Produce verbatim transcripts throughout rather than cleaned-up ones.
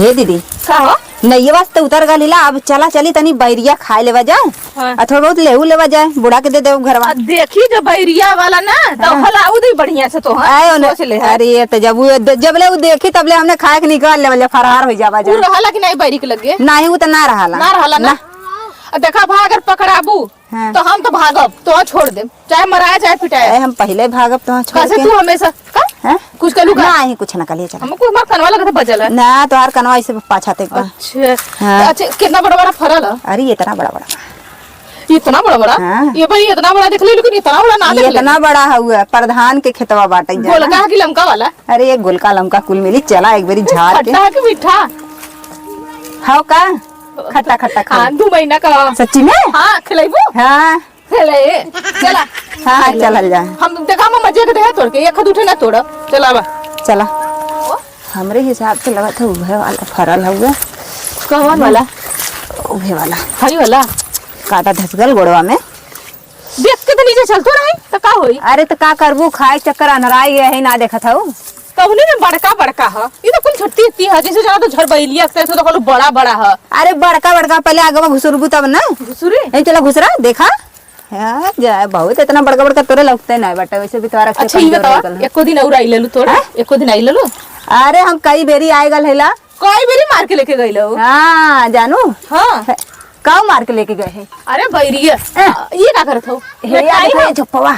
हे दीदी, का हो? नैया वास्ते उतर गलिला, अब चला चली तनी बैरिया खाए लेवा जाए। हाँ। आ थोड़ा बहुत लेहू लेवा जाए, बूढ़ा के दे देव घरवा। आ देखी जो बैरिया वाला ना, तो हाँ। हलाऊ दे बढ़िया से तो, हाँ, आयो ना। सोच ले, हाँ। अरे, ये तो जब वो, जब ले वो देखी, तब ले हमने खाए के निकाल लेवा जा, फरार हो जावा उ जा। रहला कि नहीं बैरी के लगे? नहीं, वो तो ना रहला। ना रहला ना? ना। आ देखा भा, अगर पकड़ाबू, हाँ। तो हम तो भागब, तो छोड़ देब, चाहे मराए, चाहे पिटाए। ए, हम पहिले भागब, तो छोड़ कैसे के। तू हमेशा, का? हैं? कुछ कहलू का? नहीं, कुछ ना कहलिए, चला। हमको हमार कनवा लगत है बजल है। ना, तोहार कनवा ऐसे पाछा तक बा। अच्छा। हाँ। अच्छा, कितना बड़ा बड़ा फरल है? अरे, इतना बड़ा बड़ा। इतना बड़ा बड़ा? हाँ। ये भाई, इतना बड़ा देख ले, लेकिन इतना बड़ा ना ये देख ले। इतना बड़ा हुआ, प्रधान के खेतवा बाटे जाना। गोलका है कि लमका वाला? अरे, ये गोलका लमका कुल मिली, चला एक बारी झाड़ के। खट्टा है कि मीठा? हाउ का? खट्टा, खट्टा, खा। हाँ, दो महीना का। सच्ची में? हाँ, खिलाइबू? हाँ। ले, चला। हाँ, हाँ, चलल जा। हम देखा, हम मजे के देहे तोड़ के, एक हाथ उठे ना तोड़। चला बा। चला। हमरे हिसाब से लगत है उहे वाला फरल हउवे। कौन वाला? उहे वाला। हरी वाला? काटा धसगल गोड़वा में। देख के तो नीचे चलतो रही, तो का होई? अरे, तो का करबू, खाए चक्कर अनराई है, ना देखत हऊ। कौने में बड़का बड़का ह? ई तो कुल छोटी छोटी ह, जैसे जाना तो झरबैलिया, ऐसे तो कहलो बड़ा बड़ा ह। अरे, बड़का बड़का पहले आगे में घुसुरबू तब ना। घुसुरे? नहीं, चला घुसरा, देखा। हाँ, जा, बहुत इतना बड़का बड़का तोरे लगते नहीं बाटे, वैसे भी तोरा अच्छा, ये बतावा, एको दिन और आई लेलू तोड़ा? हाँ? एको दिन आई लेलू? अरे, हम कई बेरी आए गल हैला। कई बेरी मार के लेके गई लो? हाँ, जानू। हाँ। काऊ मार के लेके गए है? अरे, बैरिया। हाँ। ये का करत हो? हे, लटकाई यार, हो? ये झप्पवा।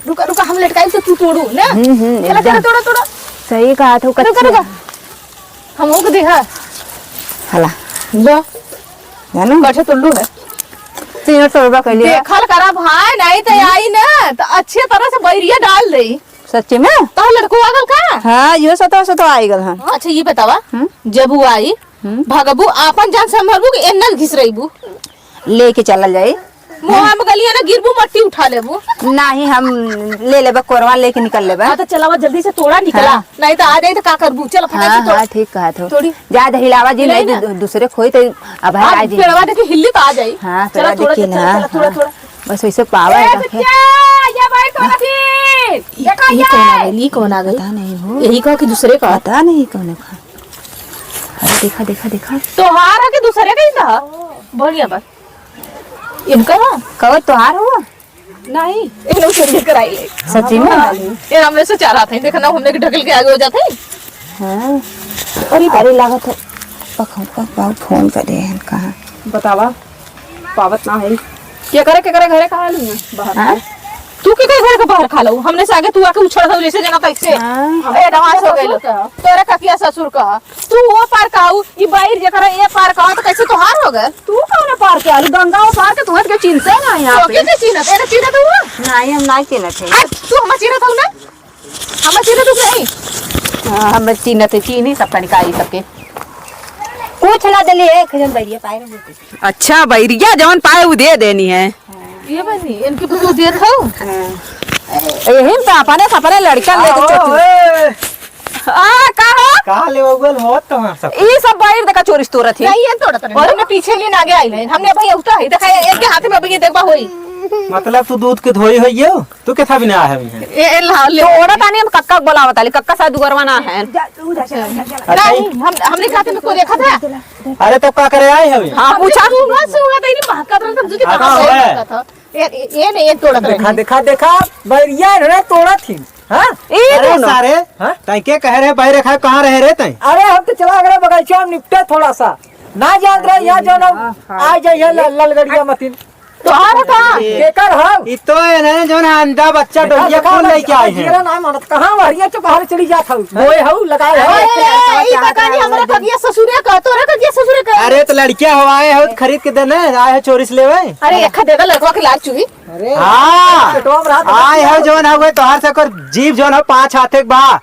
रुका, रुका, हम लटकाई से तू तोड़ू, ना? हम्म, हम्म, चला, एकदम। चला, तोड़ा, तोड़ा। सही कहा तू, रुका, कच्ची रुका। है। हम ओके देखा। हला। लो। जानो? कठे तुल्लू है। तीन सौ रुपया के लिए। देखल करा भाई, नहीं तो आई ना, तो अच्छे तरह से बैरिया डाल दे। सच्ची में? तो लड़को आगल का? हाँ, यो सतवा सतवा आई गल हन। अच्छा, ये बतावा, हम्म? जब वो आई, हम्म? भगबू, आपन जान संभरबू कि एन्ना घिसरैबू? लेके चलल जाई। मुँह में गलिया ना गिरबू, मट्टी उठा लेबू। नाही, हम ले लेबे, कोरवा लेके निकल लेबे। हाँ, तो चलावा, जल्दी से तोड़ा निकला। हाँ। नहीं तो आ जाई तो का करबू? चल, फटाक से हाँ, तोड़। हाँ, ठीक कहत हो। तोड़ी। जा दे, हिलावा जी, हिलाई नहीं ना। तो दू-, दूसरे खोई तो अब है, आ, आ जाई। पेड़वा देखे हिल्ली तो आ जाई। हाँ, चला, पेड़वा तोड़ा, देखी चला, ना, चला, तोड़ा, हाँ। तोड़ा। बस वैसे पावर ए, रखे। बिटिया, ये भाई तोड़ा थी। देखा ये कौन आ ये। गई? ये कौन आ गई? पता नहीं हो। यही कहा कि दूसरे का? पता नहीं कौन का। अरे देखा, देखा, देखा। तोहार है कि दूसरे का ही था? बढ़िया बा। इनका है? कवर तोहार हुआ? नहीं, इन्हों चोरी कराई ले। सच्ची में? हाँ, ये हमने से चाह रहा था, देखा ना, हमने के ढकल के आगे हो जाते हैं। हाँ। अरे, अरे, लागत है। पक, पक, पक, फोन करे हैं, कहाँ? बतावा, पावत ना है। के करे, के करे घरे कहाँ ली हैं? बाहर हाँ? का। तू के करे घर के बाहर खा लो? हमने से आगे तू आके उछड़ हो जैसे जना तैसे। हाँ। ए, एडवांस हो गइलो। ससुर का। तोरे ककिया ससुर का। तू वो पार का आऊ, ई बाहर जेकरा ये पार का आऊ, तो कैसे तोहार हो गए? तू कौन पार के आलू? गंगा वो पार के तुम्हें के चिन्हते ना यहाँ पे। के चिन्हत? एने चिन्हत हुआ? नहीं, हम नहीं चिन्हत है। आ, तू हमार चिन्हत हो ना? हमार चिन्हत हो नहीं? हाँ, हम चिन्हत है, चीनी सब तनिका ई सबके। कुछ ना देली, एक जन बैरिया पाए रहे। अच्छा, बैरिया जवन पाए, उ दे देनी है। ये बनी, इनके तो तू देत हो। हाँ। यही में तो अपने, अपने लड़का लेके आओ, चोटी। ए। आ, का हो? का ले उगल होत तुम्हार सब? ई सब बाहर देखा चोरी से तोड़त ही। नहीं, ये तोड़त नहीं। और हमने पीछे लिए ना आगे आई नहीं। हमने अभी उठा है, देखा, एक के हाथ में अभी ये देखबा होई। मतलब तू दूध के धोई होई यो? तू के था भी ना आया है? ए, ए, ला, ले। तो ओड़ा तानी हम कक्का के बोलावत आली, कक्का शायद दुगरवा ना है। अच्छा। नहीं, हम, हमने खाते में कोई देखा था? अरे तो का करे आए हवे? हाँ, पूछा। सुबह, सुबह तो इन्हीं महकत रहल, तब जुदी हाँ, कहाँ से है। महकत था? ए, ए, ए नहीं, ये तोड़त देखा, रहे। देखा, देखा, बैरिया इन्होंने तोड़ा थी। हाँ? ए अरे दोनों। सारे, हाँ? तै के कहे रहे, बैर खाए, कहाँ रहे रे तै? अरे हम तो चला गए बगीचा में निपटे थोड़ा सा। ना जान रहे, यहाँ जो ना हाँ, हाँ। आ जाए, यहाँ ल-, ललगड़िया मतीन। तोहार का? केकर हव? ई तो है ना, जौन अंडा बच्चा देखा, डोहिया देखा, कौन ना, लेके आए हैं? जीरा ना मानत, कहाँ वहरिया चुप बाहर चली जात हऊ? बोए हऊ, लगाए हऊ। अरे, ई पता नहीं, हमरा कगिया ससुरे का, तोरा कगिया ससुरे का। अरे, तो लड़किया हवाए हो, खरीद के देने, आए हो चोरी से लेवे। अरे, एक दे दे, लड़कवा के लाज चुही। अरे, हाँ। पेटवा में रहा तो आए हो, जौन हवे, तोहार से ओकर जीभ जौन हो, पाँच हाथे के बा।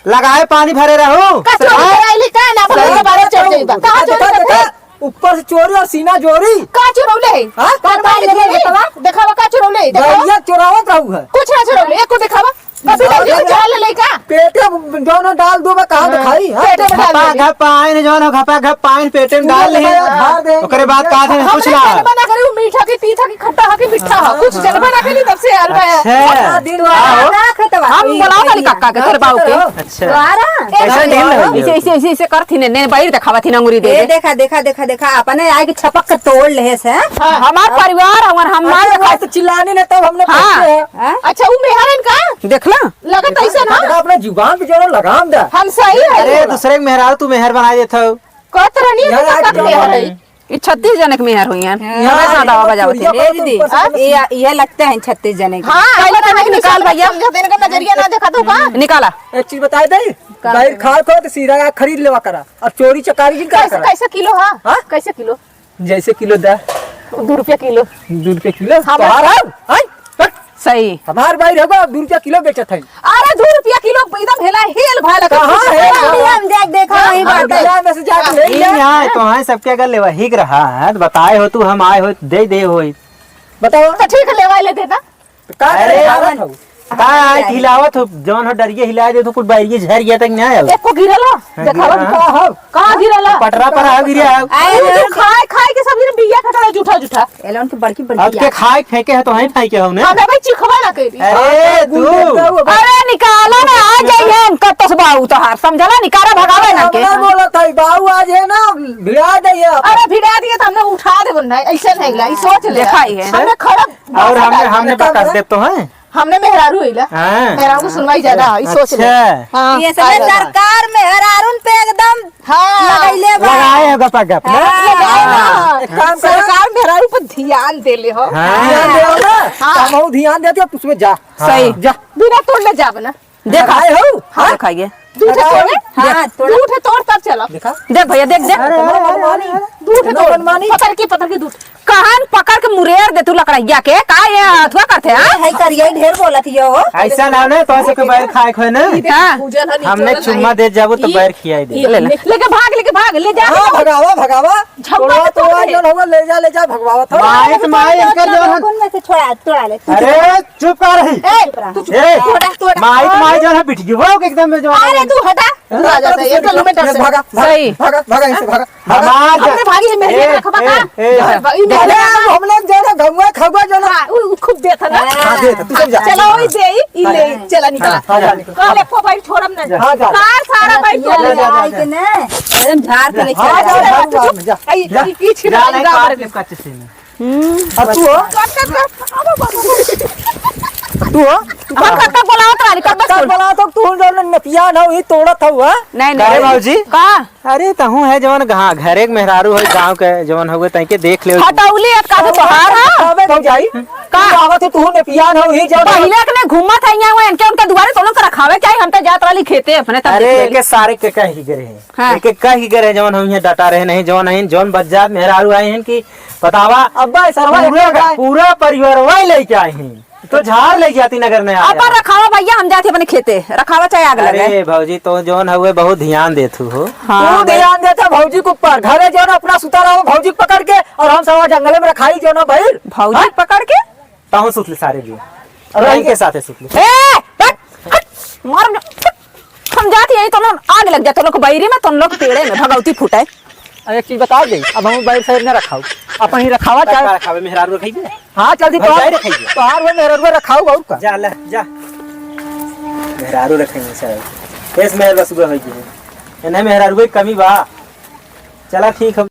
लगाए पानी भरे रहू। का चोरी कराई ली का? ना, सही। अपने बारे चढ़ जाई बा। कहाँ चोरी देखा, करते? देखा। ऊपर से चोरी और सीना जोरी। का चुरौले है? हाँ? का चुरौले है? बतावा। देखावा का चुरौले है? देखावा। गैया चुरावत रहू है। कुछ ना चुरौले, एको देखावा। कभी गैया चुरा ले लइका। पेटे में जौन डाल दो, मैं कहाँ हाँ। दिखाई? हाँ? पेटे में डाल घपा दे। घप आइन जौन हो, घपा घप आइन पेटे में डाल ले। हाँ। ओकरे बाद का थे, हम कुछ ना। बना करे, वो मीठा की तीखा की खट्टा हा कि मीठा हा, कुछ जनबा ना करी तब से यार मैं। अच्छा। हाँ, दिन तोहरा भर का खेतवा हम की बोलाओ खाली करिया। कक्का के, तोरे बाऊ के। अच्छा। तोहरा? ऐसा नहीं ना होइए। इसे, इसे, इसे, इसे करत ही ने, ने बाहर देखावत ही ना अंगुरी दे ए, दे। देखा, देखा, देखा, देखा, अपने आए के छपक के तोड़ लेहे से। हाँ। हमार परिवार, हमार हम मान अरे, रखा। वो तो चिल्लाने ने तब हमने हाँ। पूछे हैं। हाँ? अच्छा, वो मेहरन का? देखला? लगत ऐसे ना? अपना जुबान पे जोरो लगाम दे। हम सही है। अरे, दूसरे के मेहरारू तू मेहर बना देत हो। कहत रहनी है यार, कि आज कब जाओ। मेहर है? ई छत्तीस जने के मेहर हुई हैं। हाँ। हमें ना दवा बजावत है। ए दीदी, ऊपर से ये, ये लगते हैं छत्तीस जने के। हाँ, पहले तो निकाल भैया। समझा देने का नजरिया ना देखा तो का? निकाला। एक चीज बताई दे, का? बाहर खाए को तो सीधा खरीद लेवा करा, और चोरी चकारी जिन करा कैसे, करा। कैसे किलो? हाँ, हाँ? कैसे किलो? जैसे किलो दा। दो रुपया किलो। दो रुपया किलो? हाँ, तोहार बस। है? हैं? हट। सही। हमार बाहर होगा, दो रुपया किलो बेचत है। अरे, दो रुपया किलो एकदम हेला, हेल भाला का कहाँ कुछ है? नहीं। हम देख, देखा वही बात है। बाजार में से जाके ले ई लिया। ना, तो हाँ, सबके अगर लेवा हिक रहा है, तो बताए हो तू, हम आए हो, दे दे हो। बताओ। तो ठीक है, लेवा ले देता। तो का करे, अरे, हिलावत हो? का आज हिलावत हो? जौन हो डरिए हिला दे, तो कुल बैरिए झर गया तक ना आयो। एको गिरल हो? हाँ, देखावा गिरल। का हो? कहाँ गिरल हो? पटरा पर आओ, गिरे आओ। आए तू ना। खाए, खाए के सब दिन बिया खटा जूठा, जूठा। एलन के बड़की, बड़की अब के आँख। खाए फेंके है तो वहीं फेंके हो ने। हमें भाई चिखवा ना करी। अरे, हाँ, तू। अरे, निकाला ना, आ जाइए इनका तसबाऊ तोहार, समझला? निकाला, भगावे ना के। हमरा बोलत है, बाऊ आज है ना, भिड़ा दे ये। अरे, भिड़ा दिए तो हमने उठा देबो ना, ऐसे नहीं ला, ई सोच ले। देखा ही है। हमने खड़ा और हमने, हमने बकस देब तो है। हमने मेहरारू होइला। हाँ। मेहरारू को सुनवाई ज्यादा, ई सोच ले। अच्छा। हाँ, ये सब आ जाता। सरकार मेहरारून पे एकदम हाँ। लगैले बा। लगाए हो गपा गप, ना? हाँ। लगाए बा। एक काम करो। सरकार मेहरारू पर ध्यान देले हो। हाँ। ध्यान दे ना। हाँ। हम ध्यान देते हो, उसमें जा। सही। जा। बिना तोड़ ले जाब ना। देखा। लगाए हो? हाँ, हाँ? दिखाइए। दू ठे तोड़े? हाँ, तोड़ा। दू ठे तोड़ तब चलो। देखा? देख भैया, देख, देख। अरे, अरे, अरे, अरे, अरे। दू ठे तोड़। मनमानी। पतर की, पतर की दू ठे। कहन पकड़ के मुरेर दे तू लकड़िया के, का ये हथुआ करते हैं? ए, है करिया ही ढेर बोलत हियो। ऐसा ना, ना, तो सबके बैर खाए खोए ना। ई देख, हाँ। भूजल है, हमने निचोड़ल चुम्मा है। दे जाबो तो ई, बैर खियाई दे। ई, ले, ले। लेके भाग, लेके भाग, ले जा। हाँ, भगावा, भगावा। झपका तोड़ा, के तोड़ तोड़ा, दे। जौन होगा, ले जा, ले जा, भगवावत हो। माई तो माई, इनका जौन है। कौन में से छोड़ा, तोड़ा ले। अरे, चुप कर रही। ए, तू चुप ए, रह। तोड़ा, तोड़ा। माई तो माई जौन है, बिटिया वो एकदम में जौन अरे, है। तू हटा। तू आ जाता है, ये तो लुमेट से। भागा, भागा, सही। भागा, भागा, इनसे भागा। हमार अपने जा-, भागी है, मेरे ए, रखबा ए, का? ए, जा, ए, भागी, मेरे अरे, हम लोग जौन है, घमुआ, खगुआ जौन है। हाँ, उ, उ खूब देत है ना। हाँ, देत है, तू सब जा। चलो, वही दे, ई, ई ले, हाँ। चला निकल। हाँ, हाँ, जा निकल। कल एको बैल छोड़ब ना। हाँ, जा। कार सारा बैल छोड़ जा, जा, जा, जा। एकदम झाड़ के नहीं हाँ, छोड़ा। जा, जा, जा, जा। आई, जा। ई, ई छिपा जा, नहीं, लगा काट दे। कच्चे से में। हम्म। अब तू हो? काट, काट, काट। अब, अब, अब, अब। तू हो? हम काका बोलावत रहली, कब तक काका बोलावत हो, तू जो नपिया ना, वही तोड़त हो, हाँ? नहीं, नहीं। अरे बाबूजी। का? अरे, तहूँ है जवन, हाँ, घरे के मेहरारू है, गाँव के जवन हउए, तैके देख ले। हटौली एक काहे तोहार है? अबे भौजाई, का? तू आवत हो, तू नपियान हो, ही जवन पहिले के नहीं घूमत है यहाँ, इनके उनके दुआरे तो लोग रखावे, चाहे हम तो जात वाली खेते अपने तब अरे, देख ले। एके सारे के कही गए हैं। हाँ। एके कही गए हैं, जवन हम यहाँ डटा रहे नहीं, जवन नहीं, जवन बच्चा मेहरारू आए हैं कि बतावा, अब्बा, सरवा पूरा, लेके आए। पूरा परिवार वही लेके आए हैं। तो झाड़ ले जाती नगर में आ अपन रहा। रखावा भैया, हम जाते अपने खेते, रखावा चाहे आग लगे। अरे भौजी, तो जौन हउए बहुत ध्यान देत हु हो। हाँ, तू भाई। ध्यान देता भौजी के ऊपर, घरे जौन अपना सुता रहो भौजी के पकड़ के, और हम सब जंगल में रखाई जौन भाई। भौजी हाँ? पकड़ के? तहूँ सुत ले सारे जी, और वही के साथे सुत ले। ए, हट, हट, मार ना, हट। हम जाती यही तो लोग आग लग जाते लोग बैरी में, तुम लोग पेड़े में भगौती फूटे। अब एक चीज बता दे, अब हम बैर सैर न रखाऊ, अपन ही रखावा चाहे। रखावे, मेहरारू रखाई दे। हाँ, चल दी भाई, तोहार, जाए रखाई दे। तोहार वो मेहरारू रखाऊ और का? जा ले, जा। मेहरारू रखेंगे सर। केस मेहर बस हुआ होई है। इन्हें मेहरारू की कमी बा। चला ठीक है,